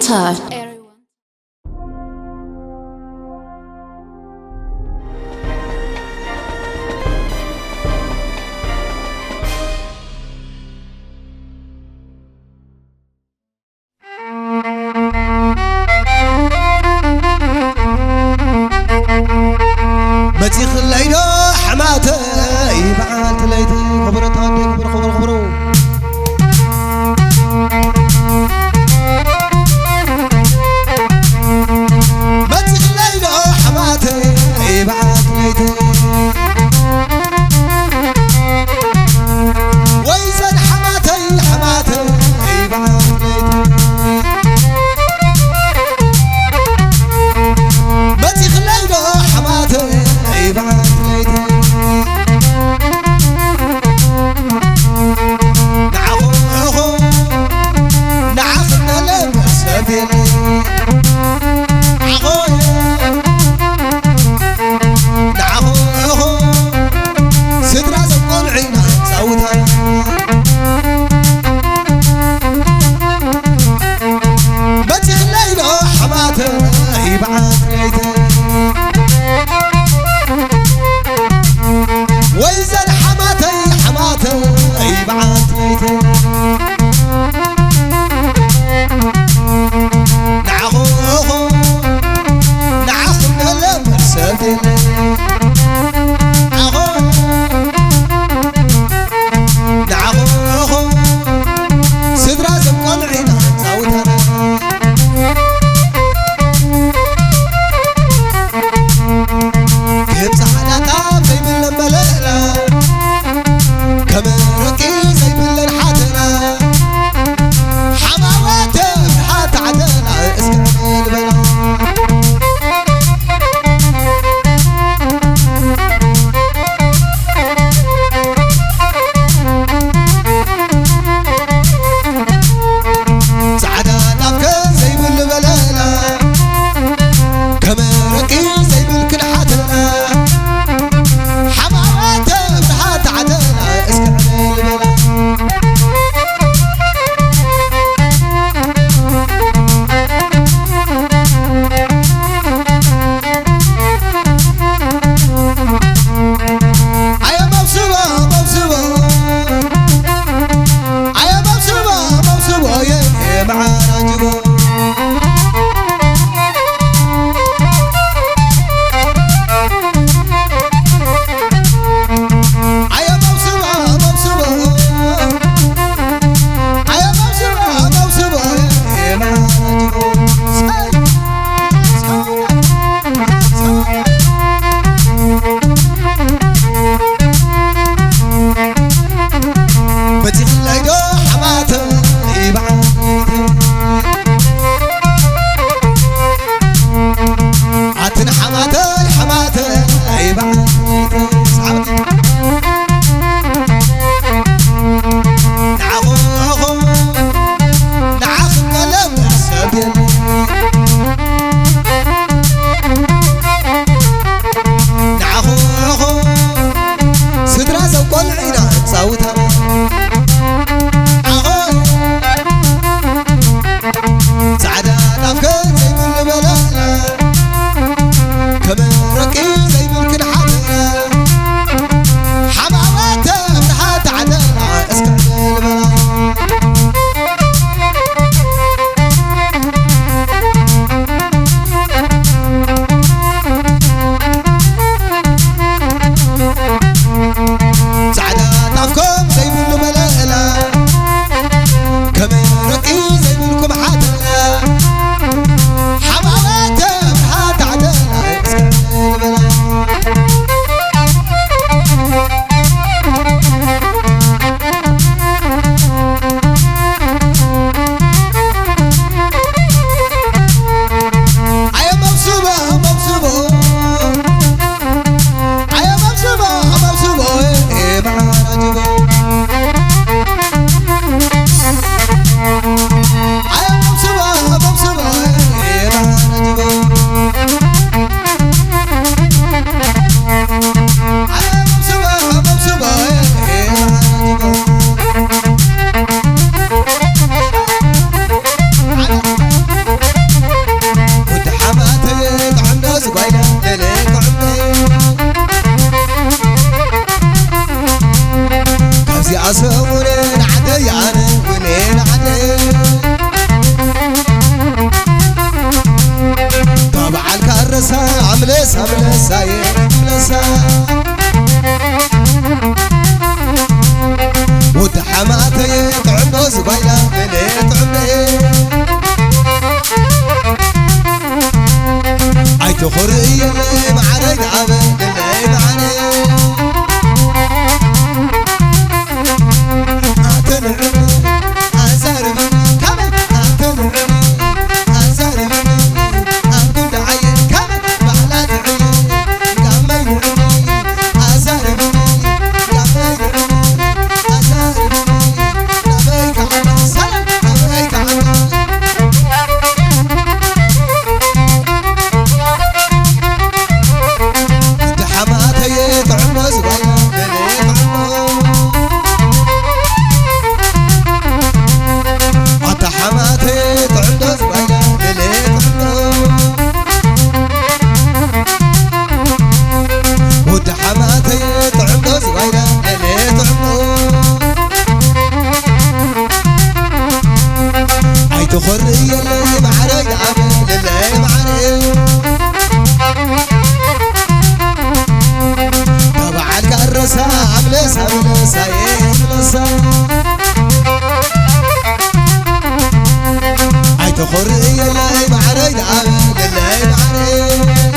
Sir. መጺኽለይ ዶ ሓማተይ በዓልቲ ለይቲ? ክብረት ኣዴ፣ ክብር፣ ክብር፣ ክብር። መጺኽለይ ዶ ሓማተይ በዓልቲ ለይቲ? ወይ ዘን ሓማተይ፣ ሓማተይ በዓልቲ ለይቲ። መጺኽለይ ዶ ሓማተይ በዓልቲ ለይቲ? ንዓኹ፣ ንዓኹ፣ ንዓኹ ደለም ሰብ የለ። ንዓኹ፣ ንዓኹ፣ ንዓኹ፣ ስድራ ዘቆልዑ ኢና ጻውታ። መጺኽለይ ዶ ሓማተይ በዓልቲ ለይቲ? ወይ ዘን ሓማተይ፣ ሓማተይ በዓልቲ ለይቲ። ንዓኹ፣ ንዓኹ፣ ንዓኹ ደለም ሰብ የለ። ንዓኹ፣ ንዓኹ፣ ንዓኹ፣ ስድራ ዘቆልዑ ኢና ጻውታና። ከም ጻዕዳታ ዘይብለን በለላ፣ ከም ረቂ ዘይብለን ሓተና፣ ሓማወተ ብርሃት ዓደና እስከ ዕልል በላ። ጻዕዳ ጣፍከ ዘይብል በለላ፣ ከም ረቂ ዘይብል ክንሓተና፣ ሓማወተ ብርሃት ዓደና እስከ ዕልል በላ። ኣየ መውስቦ፣ መውስቦ፣ ኣየ መውስቦ፣ መውስቦ፣ የ፣ የ፣ መዓራጅቦ። ኣየ መውስቦ፣ መውስቦ፣ ኣየ መውስቦ፣ መውስቦ፣ የ፣ የ፣ መዓራጅቦ። መጺኽለይ ዶ ሓማተይ በዓልቲ? ኣትን ሓማተይ፣ ሓማተይ በዓልቲ። ንዓኹ፣ ንዓኹ፣ ንዓኹ ቀለም ሰብ የለን። ንዓኹ፣ ንዓኹ፣ ስድራ ሰብ ቆልዑ ኢና ጻውታ። ንዓኹ፣ ጻዕዳ ጣፍ ከ ዘይብሉ በለላ፣ ከም ረቂ ዘይብል ክንሓተላ፣ ሓማማተ ብርሃ ተዓደላ እስከ በላ። ጻዕዳ ጣፍኮም ዘይብሉ በለላ፣ ከም ረቂ ዘይብልኩም ሓተላ፣ ሓማማተ ብርሃ ተዓደላ እስከ በላ። ኣየ መብስቦ፣ መብስቦ። ኣየ መብስቦ፣ መብስቦ፣ ኤ፣ መዓራጅቦ። ኣየ መብስቦ፣ መብስቦ፣ ኤ፣ መዓራጅቦ። ኣየ መብስቦ፣ መብስቦ፣ ኤ፣ መዓራጅቦ። እዚኣ ሰሙነ ንዓደይ ኣነ ውነ ንዓደይ ካብ በዓል ካረሳ ኣምለስ ኣምለሳየ ኣምለሳ ወዲ ሓማተየ ጥዕምዶ ዝባይላ እለ ጥዕምዶ ኣይትኾርእ የለ ማዕረይ ንኣበ እለ ማዕረ ኣተንዕም ኣዛርብኒ ካበ ኣተንዕም ኣዛርብኒ ኣብ ጉዳዓየ ካበ ባዕላ ትዕም ጋመይ ንዕም ኣዛርብኒ ጋመይ ንዕም ኣዛርብኒ ናበይ ከዓና ሰላም ናበይ ከዓና ወዲ ሓማተየ ጥዕሞ ዝባይና በለ ጥዕሞ ኣታ ሓማተየ ጥዕምዶ ዝባይና በለ ጥዕሞ ወዲ ሓማተየ ጥዕምዶ ዝባይና በለ ጥዕሞ ኣይትኾርእ የለይ ማዕረይ ደኣ በለለይ ማዕረይ ተባዓል ካረሳ ኣምለሳ ኣምለሳየ ኣምለሳ ኣይትኾርእ የለይ ማዕረይ ደኣ በለለይ ማዕረይ